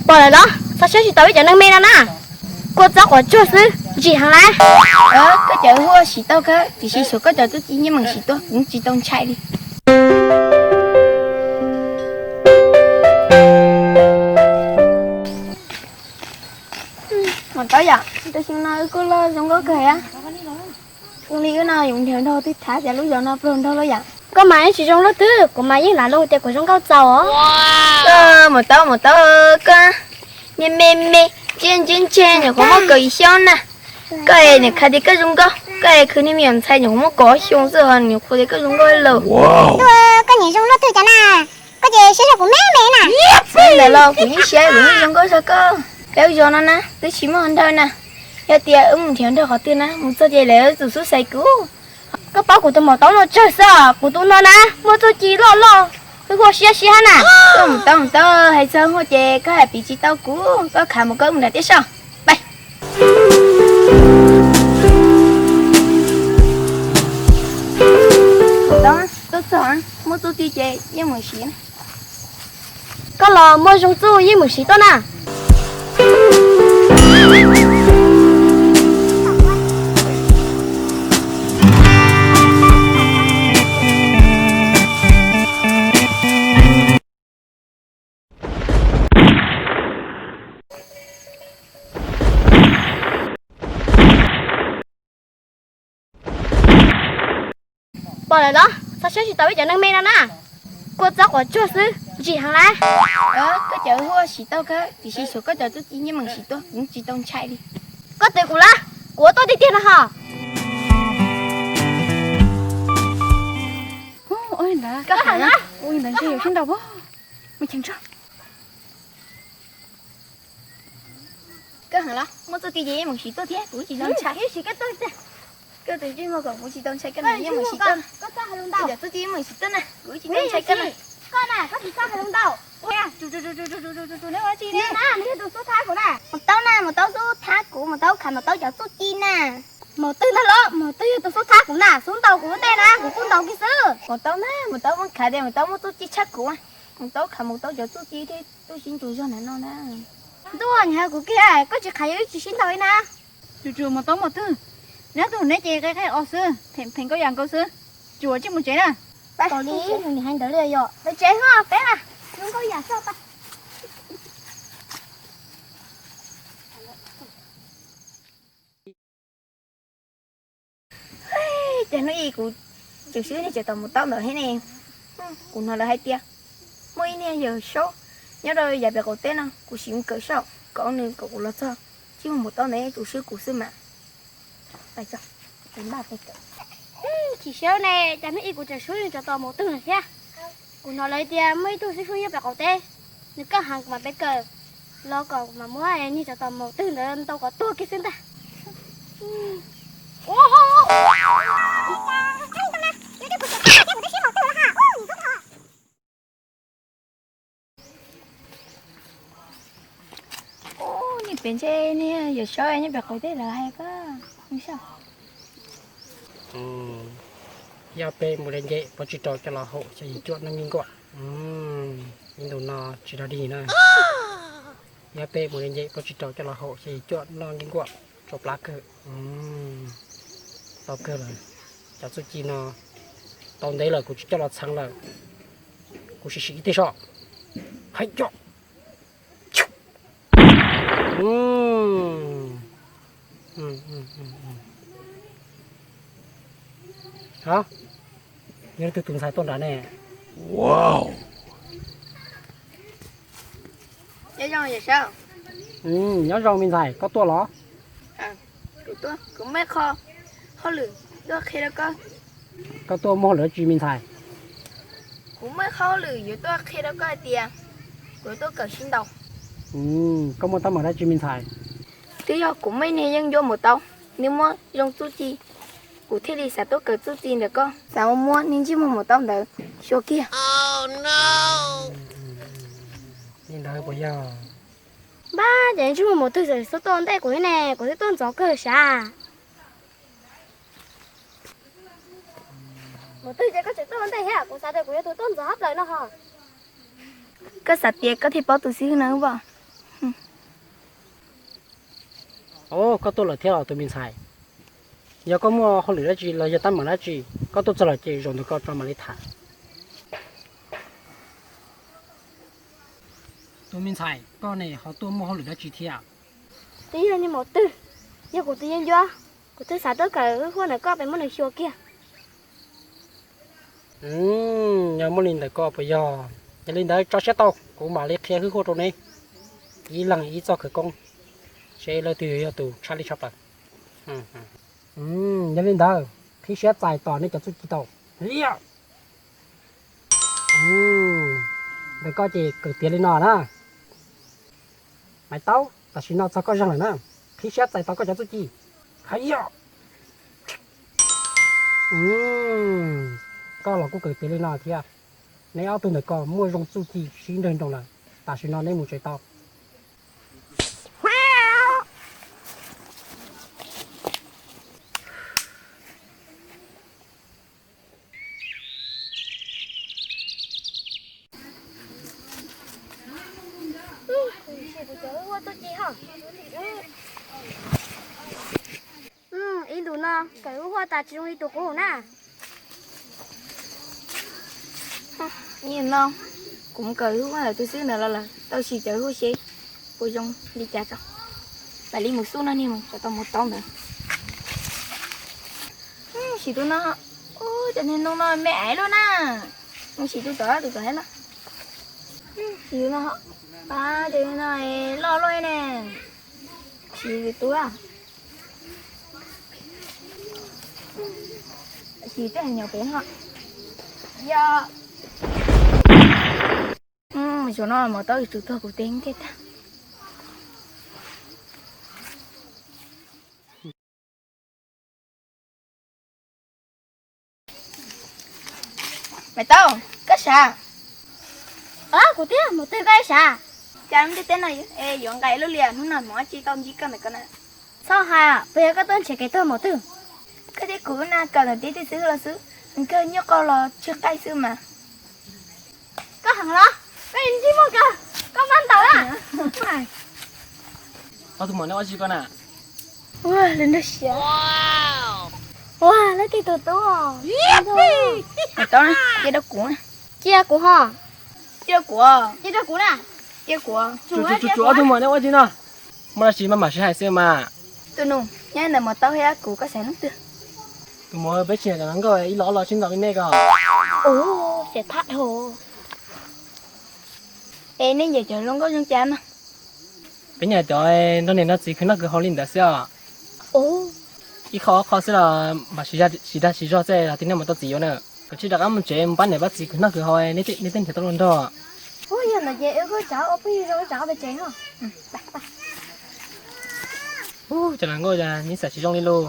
Pom lawm los, txhob saib tsis taus peb cov neeg me no na. Kua txob quav tsuag xwb, ntsim heev lawm. Koj cov hu ua siv tau kawg, tiam sis xyov koj cov txuj ci yeej meem siv tuaj, kuv tsis tau ntshai li. Maum Taub yom, tam sim no wb kuj loj zoo nkauj kawg thiab. Zoo li wb no yuav nrhiav nraug twb thab tias lub zos no pluag nraug lawm yom. Koj mas yeej tsis zoo luaj twg, kuv mas yeej lam luag tias kuv zoo nkauj txaus os. Koj Maum Taub, Maum Taub, koj niag me me, ntse ntse ntse, nyuam qhuav muaj kaum ib xyoos na. Koj es niam qhia tias koj zoo nkauj, koj es khwv niag me nyuam ntxhais nyuam qhuav muaj kaum ob xyoos xwb ho nyuam qhuav tias koj zoo nkauj lawm. Ntuj, koj niam zoo luaj twg cas na, koj ces siab zog kuv me me na. Txhob ntawd los kuv yeej siab kuv yeej zoo nkauj zog koj. Peb ub zos no na twb tsis muaj nraug na, yog tias wb mus nrhiav nraug qhov twg na, mus txog ces lawv tsum xub xaiv kuv. Koj paub kuv tus Maum Taub no tsawg xwb, kuv tus no na muaj txuj ci loj loj, hu ua siab siab hab na. Koj Maum Taub, Maum Taub, hais txog hu ua ces koj hais piv tsis tau kuv, koj khav mus koj mus nram tiaj soj. Pais. Maum Taub, tuaj txog muaj txuj ci ces yeej meem siv. Koj los muaj zoo txuj yeej meem siv tuaj na. Pom lawm los, txhob saib tsis taus peb cov neeg me no na. Kua txob quav tsuag xwb, ntsim heev lawm. Koj cov hu ua siv tau kawg, tiam sis xyov koj cov txuj ci yeej meem siv tuaj, kuv tsis tau ntshai li. Koj twv kuv lawm, kuv ua tuaj tiag tiag no ho. Koj heev na, ua li ntawd ntshe yuav sib ntaus pob, mus cheem tso. Koj heev los, muaj txuj ci ces yeej meem siv tuaj thiab, kuv tsis tau ntshai. Koj tus ntsej muag kom kuv tsis tau ntshai koj na, yeej meem siv tuaj. Koj txhob hais lus ntau. Koj cov txuj ci yeej meem siv tuaj na, kuv tsis tau ntshai koj na. Koj na, koj tsis txhob hais lus ntau. Neb ua dab tsi ne? Neb yog tus xub thab kuv na. Maum Taub na, Maum Taub xub thab kuv, Maum Taub khav Maum Taub cov txuj ci na. Maum twg ntag los, Maum twg yog tus xub thab kuv na, xub ntaus kuv tej na, kuv kuj ntaus kiag xwb. Maum Taub na, Maum Taub muab khav tias Maum Taub muaj txuj ci tshaj kuv, Maum Taub khav Maum Taub cov txuj ci thiaj tuaj sib ntsuas zog na no na. Ntuj, nyiam kuv kiag, koj tsis khav yog wb tsis sib ntaus li na. Tsuas tsuas Maum Taub Maum twg, neb tug neb ces qe qe os xwb, pheem pheem nkauj yam nkaus xwb. Tsuas tsij mus tsev na. Tau li nws hais ntawd li yom, peb tsev ho peb na, zoo nkauj yam xwb. Cas hnub ib kuv tseem swb niag cov tom Maum Taub ntawd thiab ne. Kuv hnov lawv hais tias muaj ib niag Yawm Saub nyob rau yav pem qaum teb no, kuv sim mus kawm saib kom nws kom kuv los txog, tsis muaj Maum Taub ntawd tus swb kuv xwb mas. Chim siab ne, cas hnub ib kuv tseem swb niag cov tom Maum twg ntawd thiab. Kuv hnov lawv tias muaj ib tug xib fwb nyob pem qaum teb, nws kaj heev kuv mam pem kawm los kom kuv mam muab niag cov tom Maum twg ntawd ntaus kom tuag kiag xwb ntag. Ub, niag pem ntshe niag Yawm Saub nyob pem qaum teb lawv hais koj. Yog peb mus de nce pob tsib rau coj los haus xyov yus cuaj noj nki nkuaj. Ib ntus no tsis rog dig na. Yog peb mus de nce pob tsib rau coj los haus xyov yus cuaj noj nki nkuaj tsau plab kawg. Tau kawg lawm. Cov txuj ci no tau ntev lawm kuv tsis coj los txheev lawm. Kuv sim sim ib teg soj. Hais coj. Yog leej twg tus ntxhais tuaj nrad ne? Nyob zoo me ntxhais, koj tuaj los? Kuv muaj qho hauj lwm tuaj qhia rau koj. Koj tuaj muaj hauj lwm dab tsi me ntxhais? Kuv muaj qho hauj lwm yuav tuaj qhia rau koj hais tias kuv tuaj kawm sib ntaus. Koj muaj teeb meem dab tsi me ntxhais? Twb yog kuv muaj ib niag yeeb ncuab Maum Taub, nws muaj zoo txuj ci, kuv thiaj li xav tuaj kawm txuj ci ntawm koj, xav ua muab niag ntsej muag Maum Taub ntawd xyuas kiag. Li ntawd puas yog? Npab, ces ntsej muag Maum twg txawm xub tuaj ntej kuv ne, kuv twb tuaj ntxov kawg sav. Maum twg ces koj tseem tuaj ua ntej thiab, kuv xav tias kuv yog tus tuaj ntxov hab plaws no ho. Koj xav tias koj thiaj paub tus xib hwb no pob? Os, koj tuaj lawm thiab los tus me ntxhais. Yog koj muaj hauj lwm dab tsi los yog teeb meem dab tsi, koj tuaj txog lawm ces zaum ntawm ko tso mam li tham. Tus me ntxhais, koj ne ho tuaj muaj hauj lwm dab tsi thiab? Twb yog niag maum twg, yog kuv tus yeeb ncuab, kuv twb xav tuaj kawm hwj huaj ntawm koj pes muab nws xyuas kiag. Yog muaj li ntawm ko puas yog? Yog li ntawd tso siab tau, kuv mam li qhia hwj huaj rau neb ib leeg ib txoj khawv koob, seb leej twg yog tus tshaj lij tshaj plaws. Yog li ntawd, qhib siab txais tos nej cov txuj ci tau. Ntawm koj ces kawm tiav li no na. Maiv Taub, tam sim no txog koj zeeg lawm na, qhib siab txais tos koj cov txuj ci. Hais yom. Koj los kuj kawm tiav li no thiab. Neb ob tug ntawm ko muaj zoo txuj ci sib nrawg nroos lawm, tam sim no neb mus tsev tau. Ib ntus no kawm hwj huaj tas tsis zoo li tus qub na. Nim no kuv mus kawm hwj huaj ntawm tus xwb ntawd los lawm, tau sim cov hwj huaj seb puas zoo li cas tso. Mam li mus xub no niag mus tsam tau mus tau ntawd. Sim tus no, ua cov niag ntoo no me aiv luaj na. Mus sim tus tod, tus tod thiab na. Sim tus no, pab cov no loj luaj ne. Sim tus tod. Sim tej nyuam pem no. Yog, zaum no Maiv Taub yuav tsum tuag kuv tej thiaj tag. Maiv Taub, koj sav? Kuv thiab, maum twg koj sav? Cas lub ntiaj teb no yuav nqaim luaj li, hnub no hmoov dab tsi tau ntsib koj ntawm ko na? Txhob hais, puas yog koj tuaj nrhiav kev tuag maum twg? Koj thiab kuv na kawm ntawm tib tij xwb los xwb, nws kawg nyuaj qau los tsw qaij xwb mas. Koj heev los? Koj ntsej muag kawg, koj pab ntaus na. Ob tug maum neb ua dab tsi ko na? Ua, lawv nrog siav. Ua, leej twg tus tub? Maiv Taub, cia rau kuv. Cia kuv ho. Cia kuv. Cia rau kuv na. Cia kuv. Tsuas ob tug maum neb ua dab tsi no? Muaj dab tsi mas mam sib hais xwb mas. Tus nus, nyob ntawm Maiv Taub thiab kuv koj xav leej twg? Tus maum, peb tsis nyiam cov hluas nkauj ib los ob los sib ntaus li nej ko. Ua, xav thab dhau. Es nej nyiam cov hluas nkauj zoo cas no? Peb nyiam cov nrog niam nrog txiv khwv noj khwv haus li ntawd xwb os. Ib qho ob qho xwb los mam siv dag siv zog xwb los tib neeg mam tau txiv yuav na. Kav tsij rov qab mus tsev mus pab niam pab txiv khwv noj khwv haus, nej tej nrhiav tau luag nrog. Ua, yog ntawd ces wb kuj tsav ua phooj ywg zoo tsav pem tsev no. Ua, cov hluas nkauj neb xav tsis zoo li lauj.